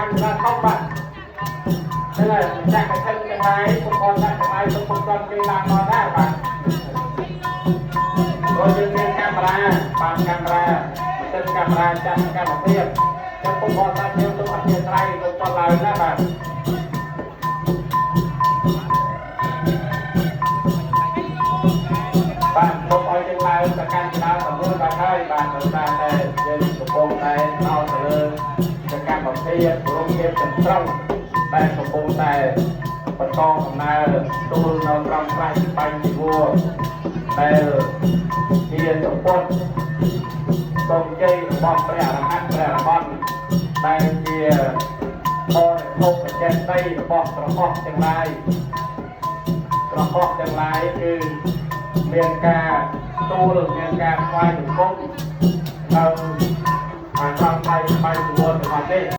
កម្មវិធីធំបាទហ្នឹងហើយចាក់កឋិនទាំងឡាយពុទ្ធបរិស័ទទាំងឡាយសូមពុទ្ធគេឡើងមកដែរបាទព្រោះយើងមានកាមេរ៉ាបានកាមេរ៉ាម៉ាស៊ីនកាមេរ៉ាចាក់កម្មភាពចឹងពុទ្ធបរិស័ទយើងសូមអធិស្ឋានសូមតឡើងណាបាទ បាទសូមឲ្យយើងឡើងទៅកាន់ចរាចរណ៍មួយបាទហើយបាទដោយសារតែយើងកំពុងតែដោតទៅលើសកម្មភាពរំភាពទាំងស្រុងដែលកំពុងតែបន្តដំណើរទូលនៅត្រង់ស្រែបាញ់ជីវរដែលជាសម្ពុតសូមជ័យរបស់ព្រះអរហន្តព្រះអរហន្តដែលជាបរិភោគចេតីរបស់ត្រហោះទាំងឡាយ ត្រហោះទាំងឡាយគឺមានការទូលមានការថ្វាយបង្គំនៅខាងក្រោមដៃបាយជីវរទាំងអស់នេះ។